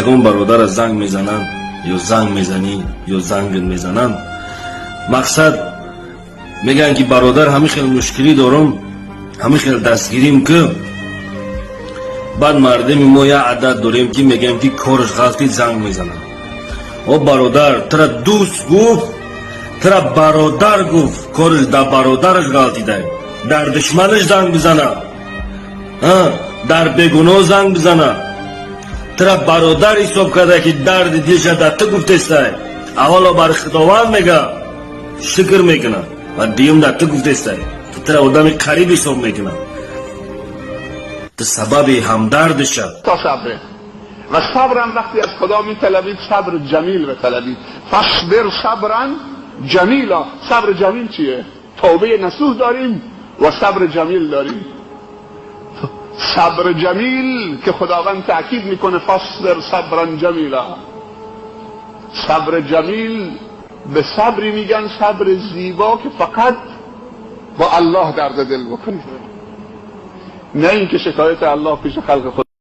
Ягон бародара занг мезананд ё занг мезанӣ, ё зангат мезананд, мақсад мегӯянд, ки бародар, ҳамин хел мушкилӣ дорам, ҳамин хел дастгирим ки. Баъд мардуми мо як адад дорем, ки мегӯем, ки кораш ғалти, занг мезананд. О бародар, тура дӯст гуфт, тура бародар гуфт, кораш дар бародараш ғалтидай, дар душманаш занг бизана, дар бегуноҳ занг бизана. Тура бародар ҳисоб карда, ки дарди дилша дар ту гуфтестай. Аввало бар Худованд мега, шукр мекунад, ва дуюм дар ту гуфтестай, тура одами қариб ҳисоб мекунад, ту сабаби ҳамдардиша. تا صبره و صبرم وقتی از خدا می طلبید، صبر جمیل بطلبید. فاصبر صبرا جمیلا. صبر جمیل چیه؟ توبه نصوح داریم و صبر جمیل داریم. صبر جمیل که خداوند تاکید میکنه فاصبر صبرا جمیلا. صبر جمیل به صبری میگن، صبر زیبا، که فقط با الله درد دل بکنید، نه اینکه شکایت الله پیش خلق خدا.